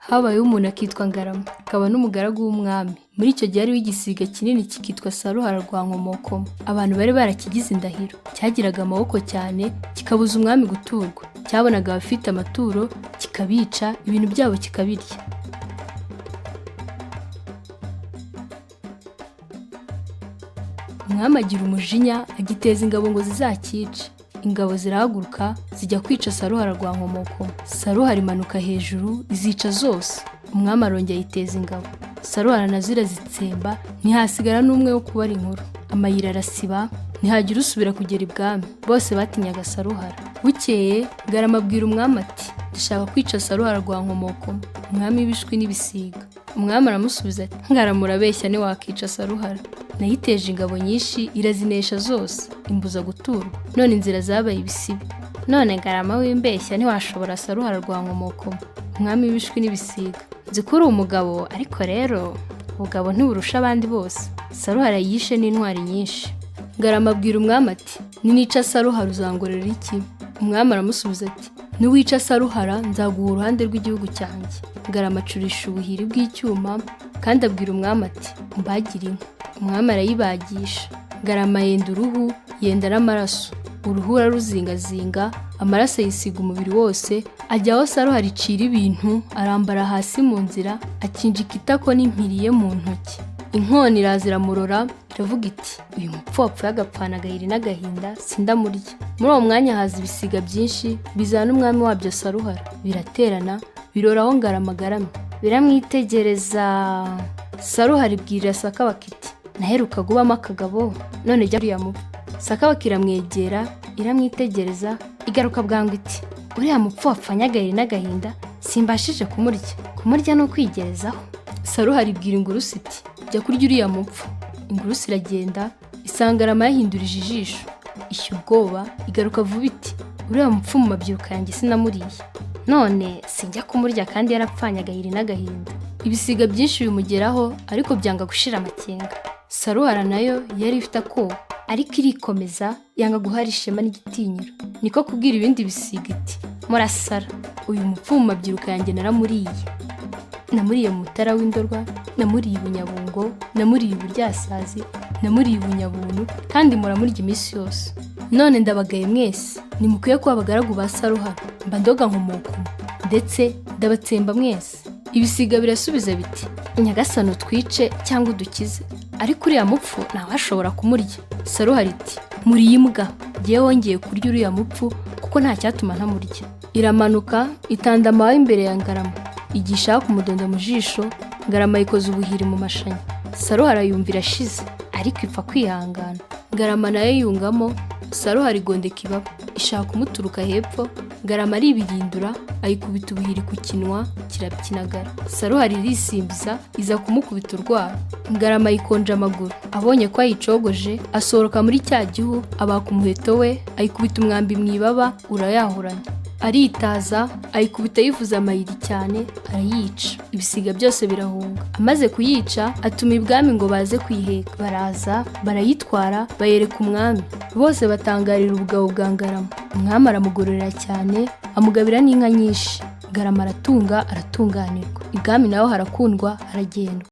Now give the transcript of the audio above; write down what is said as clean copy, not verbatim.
Habayeho umuntu akitwa Ngarama, akaba n'umugaragu w'umwami. Muri icyo gihe hariho igisiga kinini kikitwa Saruhara rwa Nkomokomo. Abantu bari barakigize indahiro. Cyagiraga amaboko cyane, kikabuza umwami guturwa. Cyabonaga abafite amaturo kikabica, ibintu byabo kikabirya. Umwami agira umujinya, agiteza ingabo ngo zizakice. Ingabo zirahaguruka zijya kwica Saruhara rwa Nkomokomo. Saruhara imanuka hejuru izica zose. Umwami arongera ayiteza ingabo. Saruhara nazo irazitsemba, ntihasigara n'umwe wo kubara inkuru. Amayira arasiba, ntihagira usubira kugera ibwami. Bose batinyaga Saruhara. Bukeye Ngarama abwira umwami ati: "Ndashaka kwica Saruhara rwa Nkomokomo, umwami w'ibishwi n'ibisiga." Umwami aramusubiza ati: "Ngarama urabeshya, ntiwakica Saruhara. Nayiteje ingabo nyinshi irazinesha zose, imbuza guturwa, none inzira zabaye ibisibe. None Ngarama w'imbeshya, ntiwashobora Saruhara rwa Nkomokomo, umwami w'ibishwi n'ibisiga. Nzi ko uri umugabo, ariko rero ubugabo ntiburusha abandi bose. Saruhara yishe n'intwari nyinshi." Ngarama abwira umwami ati: "Ninica Saruhara uzangorera iki?" Umwami aramusubiza ati: "Niwica Saruhara nzaguha uruhande rw'igihugu cyanjye." Ngarama acurisha ubuhiri bw'icyuma, kandi abwira umwami ati: "Mbagire inka." Umwami arayibagisha. Ngarama yenda uruhu, yenda n'amaraso. Uruhu araruzingazinga, amaraso ayisiga umubiri wose, ajya aho Saruhara icira ibintu, arambara hasi mu nzira, akinjika itako n'impiri ye mu ntoki. Inkona iraza iramurora, iravuga iti: "Uyu mupfu wapfuye agapfana agahiri n'agahinda, sindamurya." Muri uwo mwanya haza ibisiga byinshi, bizana n'umwami wabyo Saruhara. Biraterana, birora aho Ngarama agaramye, biramwitegereza. Saruhara ibwirira Sakabaka iti: "Naherukaga ubamo akagabo, none jya uriya mupfu." Sakabaka iramwegera, iramwitegereza, igaruka bwangu iti: "Uriya mupfu wapfanye agahiri n'agahinda simbashije kumurya. Kumurya ni ukwigerezaho." Saruhara ibwira ingurusu iti: "Jya kurya uriya mupfu." Ingurusu iragenda, isanga Ngarama yahindurije ijisho, ishya ubwoba, igaruka vuba iti: "Uriya mupfu mu mabyiruka yanjye sinamuriye, none sinjya kumurya kandi yarapfanye agahiri n'agahinda." Ibisiga byinshi bimugeraho, ariko byanga gushira amakenga. Saruhara nayo yari ifite akoba, ariko irikomeza, yanga guhara ishema n'igitinyiro. Niko kubwira ibindi bisiga iti: "Murasara, uyu mupfu mu mabyiruka yanjye naramuriye. Namuriye mu Mutara w'Indorwa, namuriye i Bunyabungo, namuriye i Buryasazi, namuriye i Bunyabuntu, kandi muramurya iminsi yose. None ndabagaye mwese, ntimukwiye kuba abagaragu ba Saruhara, mba ndoga Nkomokomo, ndetse ndabatsemba mwese." Ibisiga birasubiza biti: "Nyagasani utwice cyangwa udukize, ariko uriya mupfu ntawashobora kumurya." Saruhara iti: "Muriye imbwa, ngewe wongeye kurya uriya mupfu kuko nta cyatuma ntamurya." Iramanuka itanda amababa imbere ya Ngarama, igihe ishaka kumudonda mu jisho, Ngarama ayikoza ubuhiri mu mashanya. Saruhara yumva irashize, ariko ipfa kwihangana. Ngarama nayo yungamo, Saruhara igondeka ibaba, ishaka kumuturuka hepfo. Ngarama aribirindura, ayikubita ubuhiri ku kinwa, kirakinagara. Saruhara irisimbiza, iza kumukubita urwara. Ngarama ayikonja amaguru. Abonye ko ayicogoje, asohoka muri cya gihu, abaka umuheto we, ayikubita umwambi mu ibaba, urayahuranya. Aritaza, ayikubita yivuza amayiri cyane, arayica. Ibisiga byose birahunga. Amaze kuyica, atuma ibwami ngo baze kuyiheka. Baraza, barayitwara, bayereka umwami. Bose batangarira ubugabo bwa Ngarama. Umwami aramugororera cyane, amugabira n'inka nyinshi. Ngarama aratunga, aratunganirwa. Ibwami naho harakundwa, haragendwa.